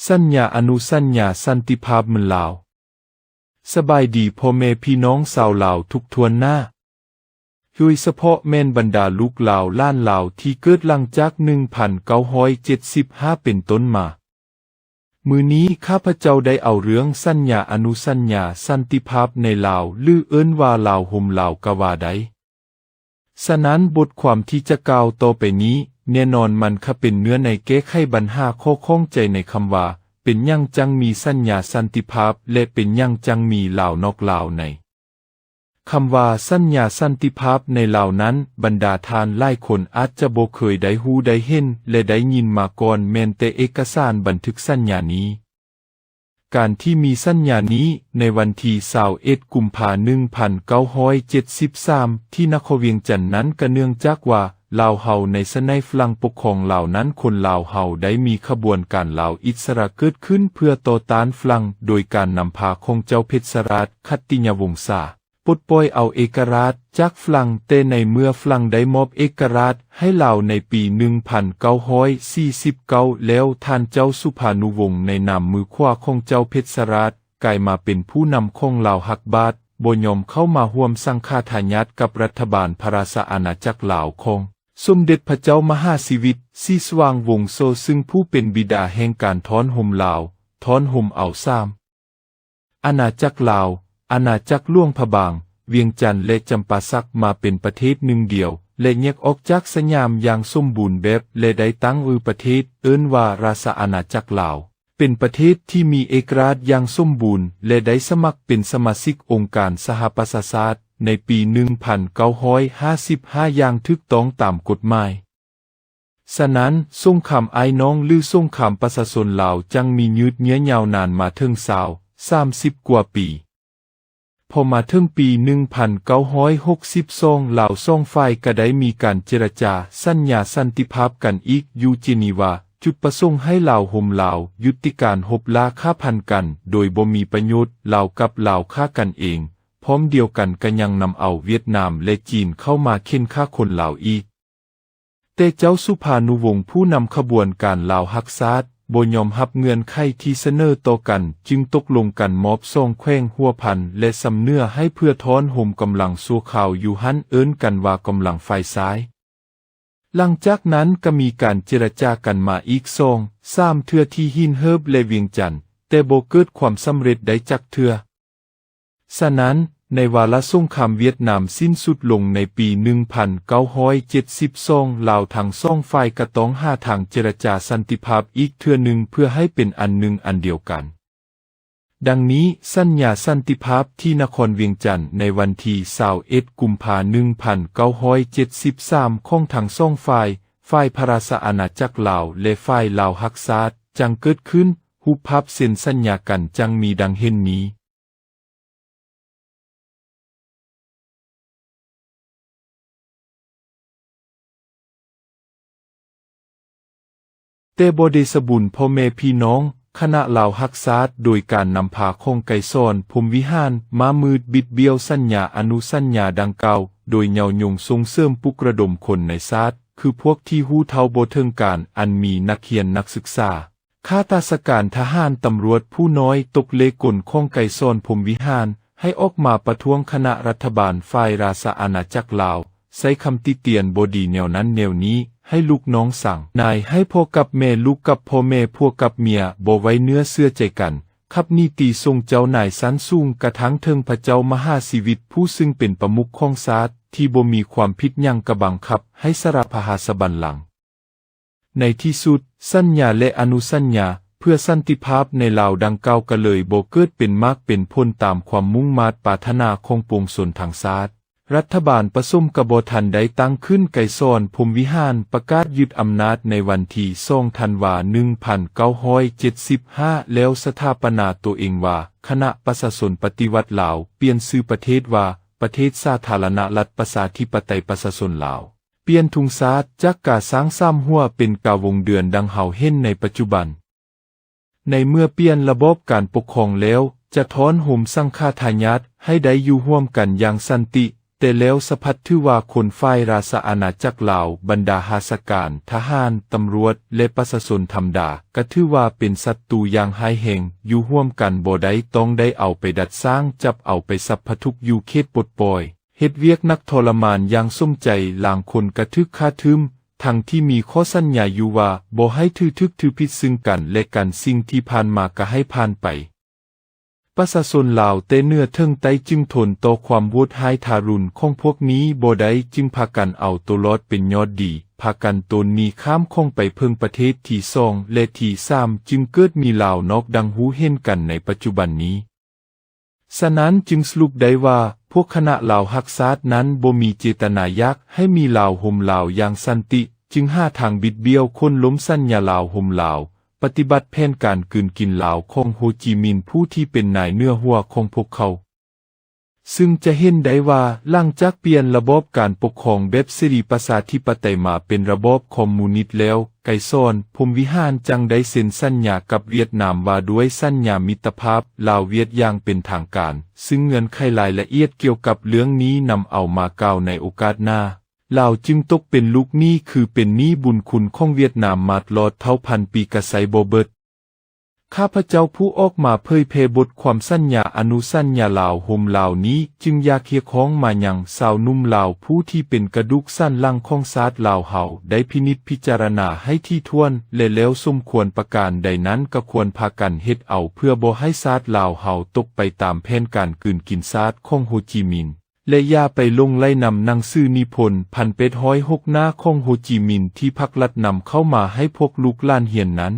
ສັນຍາອະນຸສັນຍາສັນຕິພາບເມືອງລາວ. ສະບາຍດີພໍ່ແມ່ພີ່ນ້ອງຊາວລາວທຸກຖ້ວນໜ້າ, ໂດຍສະເພາະແມ່ນບັນດາລູກຫຼານຫຼານລາວທີ່ເກີດຫຼັງຈາກໜຶ່ງພັນເກົ້າຮ້ອຍເຈັດສິບຫ້າເປັນຕົ້ນມາ. ມື້ນີ້ຂ້າພະເຈົ້າໄດ້ເອົາເລື່ອງສັນຍາອະນຸສັນຍາສັນຕິພາບໃນລາວ ຫຼື ເອີ້ນວ່າລາວໂຮມລາວກໍວ່າໄດ້. ສະນັ້ນ ບົດຄວາມທີ່ຈະກ່າວຕໍ່ໄປນີ້ ແນ່ນອນມັນຄະເປັນເນື້ອໃນແກ້ໄຂບັນຫາຂໍ້ຂ້ອງໃຈໃນຄຳວ່າ ເປັນຫຍັງຈັ່ງມີສັນຍາສັນຕິພາບ ແລະ ເປັນຫຍັງຈັ່ງມີລາວນອກລາວໃນ. ຄຳວ່າສັນຍາສັນຕິພາບໃນລາວນັ້ນ ບັນດາທ່ານຫຼາຍຄົນອາດຈະບໍ່ເຄີຍໄດ້ຮູ້ໄດ້ເຫັນ ແລະ ໄດ້ຍິນມາກ່ອນ ແມ່ນແຕ່ເອກະສານບັນທຶກສັນຍານີ້. ການທີ່ມີສັນຍານີ້ໃນວັນທີຊາວເອັດກຸມພາໜຶ່ງພັນເກົ້າຮ້ອຍເຈັດສິບສາມ ທີ່ນະຄອນວຽງຈັນນັ້ນ ກະເນື່ອງຈາກວ່າ ລາວເຮົາໃນສະໄໝຝຣັ່ງປົກຄອງລາວນັ້ນ ຄົນລາວເຮົາໄດ້ມີຂະບວນການລາວອິດສະຫຼະເກີດຂຶ້ນເພື່ອຕໍ່ຕ້ານຝຣັ່ງ ໂດຍການນຳພາຂອງເຈົ້າເພັດຊະລາດ ຂັດຕິຍະວົງສາ ປົດປ່ອຍເອົາເອກະລາດຈາກຝຣັ່ງ, ແຕ່ໃນເມື່ອຝຣັ່ງໄດ້ມອບເອກະລາດໃຫ້ລາວໃນປີໜຶ່ງພັນເກົ້າຮ້ອຍສີ່ສິບເກົ້າແລ້ວ, ທ່ານເຈົ້າສຸພານຸວົງໃນນາມມືຂວາຂອງເຈົ້າເພັດຊະລາດ ກາຍມາເປັນຜູ້ນຳຂອງລາວຮັກບາດ, ບໍ່ຍອມເຂົ້າມາຮ່ວມສັງຄະທາຍາດກັບລັດຖະບານພະລາຊະອານາຈັກລາວຂອງສົມເດັດພະເຈົ້າມະຫາຊີວິດ ສີສະຫວ່າງວົງໂສ, ຊຶ່ງຜູ້ເປັນບິດາແຫ່ງການທ້ອນໂຮມລາວ, ທ້ອນໂຮມເອົາສາມອານາຈັກລາວ, ອານາຈັກຫຼວງພະບາງ, ວຽງຈັນ ແລະ ຈຳປາສັກ ມາເປັນປະເທດໜຶ່ງດຽວ ແລະ ແຍກອອກຈາກສະຫຍາມຢ່າງສົມບູນແບບ ແລະ ໄດ້ຕັ້ງຊື່ປະເທດ ເອີ້ນວ່າລາຊະອານາຈັກລາວ. ເປັນປະເທດທີ່ມີເອກະລາດຢ່າງສົມບູນ ແລະ ໄດ້ສະໝັກເປັນສະມາຊິກອົງການສະຫະປະຊາຊາດໃນປີໜຶ່ງພັນເກົ້າຮ້ອຍຫ້າສິບຫ້າຢ່າງຖືກຕ້ອງຕາມກົດໝາຍ. ສະນັ້ນ, ສົງຄາມອ້າຍນ້ອງ ຫຼື ສົງຄາມປະຊາຊົນລາວ ຈັ່ງມີຍືດເຍື້ອຍາວນານມາເຖິງຊາວ ສາມສິບກວ່າປີ. ພໍມາເຖິງປີໜຶ່ງພັນເກົ້າຮ້ອຍຫົກສິບສອງ ລາວສອງຝ່າຍກໍໄດ້ມີການເຈລະຈາສັນຍາສັນຕິພາບກັນອີກຢູ່ເຈນີວາ, ຈຸດປະສົງໃຫ້ລາວໂຮມລາວຢຸດຕິການຮົບລ້າຂ້າຟັນກັນໂດຍບໍ່ມີປະໂຫຍດ, ລາວກັບລາວຂ້າກັນເອງ, ພ້ອມດຽວກັນກໍຍັງນຳເອົາຫວຽດນາມ ແລະ ຈີນເຂົ້າມາເຂັ່ນຂ້າຄົນລາວອີກ. ແຕ່ເຈົ້າສຸພານຸວົງຜູ້ນຳຂະບວນການລາວຮັກຊາດ ບໍ່ຍອມຮັບເງື່ອນໄຂທີ່ສະເໜີຕໍ່ກັນ, ຈຶ່ງຕົກລົງກັນມອບສອງແຂວງຫົວພັນ ແລະ ຊຳເໜືອໃຫ້ເພື່ອທ້ອນໂຮມກຳລັງຊົ່ວຄາວຢູ່ຫັ້ນ, ເອີ້ນກັນວ່າກຳລັງຝ່າຍຊ້າຍ. ຫຼັງຈາກນັ້ນກໍມີການເຈລະຈາກັນມາອີກສອງສາມເທື່ອທີ່ຫີນເຫີບ ແລະ ວຽງຈັນ, ແຕ່ບໍ່ເກີດຄວາມສຳເລັດໃດຈັກເທື່ອ. ສະນັ້ນ, ໃນວາລະສົງຄາມຫວຽດນາມສິ້ນສຸດລົງໃນປີໜຶ່ງພັນເກົ້າຮ້ອຍເຈັດສິບສອງ ລາວທັງສອງຝ່າຍກໍຕ້ອງຫາທາງເຈລະຈາສັນຕິພາບອີກເທື່ອໜຶ່ງ ເພື່ອໃຫ້ເປັນອັນໜຶ່ງອັນດຽວກັນ. ດັ່ງນີ້, ສັນຍາສັນຕິພາບທີ່ນະຄອນວຽງຈັນໃນວັນທີຊາວເອັດກຸມພາໜຶ່ງພັນເກົ້າຮ້ອຍເຈັດສິບສາມຂອງທັງສອງຝ່າຍ, ຝ່າຍພະລາຊະອານາຈັກລາວ ແລະ ຝ່າຍລາວຮັກຊາດ ຈັ່ງເກີດຂຶ້ນ, ຮູບພາບເຊັນສັນຍາກັນຈັ່ງມີດັ່ງເຫັນນີ້. ແຕ່ບໍ່ເດຊະບຸນພໍ່ແມ່ພີ່ນ້ອງ, ຄະນະລາວຮັກຊາດ ໂດຍການນຳພາຂອງໄກສອນ ພົມວິຫານ ມ້າມືດບິດບ້ຽວສັນຍາອະນຸສັນຍາດັ່ງກ່າວ ໂດຍເຍົາຍົງສົ່ງເສີມປຸກລະດົມຄົນໃນຊາດ ຄືພວກທີ່ຮູ້ເທົ່າບໍ່ເຖິງການ ອັນມີນັກຮຽນນັກສຶກສາ ຂ້າລາຊະການທະຫານຕຳຫຼວດຜູ້ນ້ອຍຕົກເລກລົນຂອງໄກສອນພົມວິຫານ ໃຫ້ອອກມາປະທ້ວງຄະນະລັດຖະບານຝ່າຍລາຊະອານາຈັກລາວ, ໃຊ້ຄຳຕິຕຽນບໍ່ດີແນວນັ້ນແນວນີ້, ໃຫ້ລູກນ້ອງສັ່ງນາຍໃຫ້ພໍ່ກັບແມ່, ລູກກັບພໍ່ແມ່, ຜົວກັບເມຍ, ບໍ່ໄວ້ເນື້ອເຊື່ອໃຈກັນ, ຂັບໜີຕີສົ່ງເຈົ້ານາຍຊັ້ນສູງ, ກະທັ່ງເຖິງພະເຈົ້າມະຫາຊີວິດ ຜູ້ຊຶ່ງເປັນປະມຸກຂອງຊາດ ທີ່ບໍ່ມີຄວາມຜິດຫຍັງກະບັງຄັບໃຫ້ສະລະພະລາຊະບັນລັງ. ໃນທີ່ສຸດ, ສັນຍາ ແລະ ອະນຸສັນຍາເພື່ອສັນຕິພາບໃນລາວດັ່ງກ່າວກໍເລີຍບໍ່ເກີດເປັນໝາກເປັນຜົນຕາມຄວາມມຸ່ງມາດປາດຖະໜາຂອງປວງຊົນທັງຊາດ. ລັດຖະບານປະສົມກໍບໍ່ທັນໄດ້ຕັ້ງຂຶ້ນ, ໄກສອນ ພົມວິຫານ ປະກາດຍຶດອຳນາດໃນວັນທີສອງທັນວາ ໜຶ່ງພັນເກົ້າຮ້ອຍເຈັດສິບຫ້າ ແລ້ວສະຖາປະນາຕົວເອງວ່າ ຄະນະປະຊາຊົນປະຕິວັດລາວ, ປ່ຽນຊື່ປະເທດວ່າ ປະເທດສາທາລະນະລັດປະຊາທິປະໄຕປະຊາຊົນລາວ. ປ່ຽນທຸງຊາດຈາກກາຊ້າງສາມຫົວເປັນກາວົງເດືອນ ດັ່ງເຮົາເຫັນໃນປັດຈຸບັນ. ໃນເມື່ອປ່ຽນລະບອບການປົກຄອງແລ້ວ, ຈະທ້ອນໂຮມສັງຄະທາຍາດໃຫ້ໄດ້ຢູ່ຮ່ວມກັນຢ່າງສັນຕິ, ແຕ່ແລ້ວສະພັດຖືວ່າຄົນຝ່າຍລາຊະອານາຈັກລາວ, ບັນດາຂ້າລາຊະການ, ທະຫານ, ຕຳຫຼວດ ແລະ ປະຊາຊົນທຳມະດາ ກະຖືວ່າເປັນສັດຕູຢ່າງຮ້າຍແຮງ, ຢູ່ຮ່ວມກັນບໍ່ໄດ້, ຕ້ອງໄດ້ເອົາໄປດັດສ້າງ, ຈັບເອົາໄປສັບພະທຸກຢູ່ເຂດປົດປ່ອຍ, ເຮັດວຽກໜັກທໍລະມານຢ່າງສົມໃຈ, ລາງຄົນກະຖືກຂ້າຖິ້ມ, ທັງທີ່ມີຂໍ້ສັນຍາຢູ່ວ່າບໍ່ໃຫ້ຖືຖືກຖືຜິດຊຶ່ງກັນແລະກັນ, ສິ່ງທີ່ຜ່ານມາກະໃຫ້ຜ່ານໄປ. ປະຊາຊົນລາວແຕ່ເໜືອເຖິງໃຕ້ຈຶ່ງທົນຕໍ່ຄວາມໂຫດຮ້າຍທາລຸນຂອງພວກນີ້ບໍ່ໄດ້, ຈຶ່ງພາກັນເອົາໂຕລອດເປັນຍອດດີ, ພາກັນໂຕນໜີຂ້າມຂອງໄປເພິ່ງປະເທດທີສອງ ແລະ ທີສາມ, ຈຶ່ງເກີດມີລາວນອກດັ່ງຮູ້ເຫັນກັນໃນປັດຈຸບັນນີ້. ສະນັ້ນຈຶ່ງສະຫຼຸບໄດ້ວ່າ ພວກຄະນະລາວຮັກຊາດນັ້ນບໍ່ມີເຈດຕະນາຢາກໃຫ້ມີລາວໂຮມລາວຢ່າງສັນຕິ, ຈຶ່ງຫາທາງບິດບ້ຽວໂຄ່ນລົ້ມສັນຍາລາວໂຮມລາວ, ປະຕິບັດແຜນການກືນກິນລາວຂອງໂຮຈິມິນຜູ້ທີ່ເປັນນາຍເໜືອຫົວຂອງພວກເຂົາ. ຊຶ່ງຈະເຫັນໄດ້ວ່າ ຫຼັງຈາກປ່ຽນລະບອບການປົກຄອງແບບເສລີປະຊາທິປະໄຕມາເປັນລະບອບຄອມມູນິດແລ້ວ, ໄກສອນ ພົມວິຫານ ຈັ່ງໄດ້ເຊັນສັນຍາກັບຫວຽດນາມວ່າດ້ວຍສັນຍາມິດຕະພາບລາວ-ຫວຽດຢ່າງເປັນທາງການ, ຊຶ່ງເງື່ອນໄຂລາຍລະອຽດກ່ຽວກັບເລື່ອງນີ້ນຳເອົາມາກ່າວໃນໂອກາດໜ້າ. ລາວຈຶ່ງຕົກເປັນລູກໜີ້ ຄືເປັນໜີ້ບຸນຄຸນຂອງຫວຽດນາມມາຕະຫຼອດເທົ່າພັນປີກະໃຊ້ບໍ່ເບິດ. ຂ້າພະເຈົ້າຜູ້ອອກມາເຜີຍແຜ່ບົດຄວາມສັນຍາອະນຸສັນຍາລາວໂຮມລາວນີ້ ຈຶ່ງຢາກຮຽກຮ້ອງມາຍັງຊາວໜຸ່ມລາວຜູ້ທີ່ເປັນກະດູກສັນຫຼັງຂອງຊາດລາວເຮົາ ໄດ້ພິນິດພິຈາລະນາໃຫ້ຖີ່ຖ້ວນ ແລະ ແລ້ວສົມຄວນປະການໃດນັ້ນ ກະຄວນພາກັນເຮັດເອົາ ເພື່ອບໍ່ໃຫ້ຊາດລາວເຮົາຕົກໄປຕາມແຜນການກືນກິນຊາດຂອງໂຮຈິມິນ. ແລະ ຢ່າໄປຫຼົງໄຫຼນຳໜັງສືນິພົນ ພັນແປດຮ້ອຍຫົກໜ້າຂອງໂຮຈິມິນທີ່ພັກລັດນຳເຂົ້າມາໃຫ້ພວກລູກຫຼານຮຽນນັ້ນ.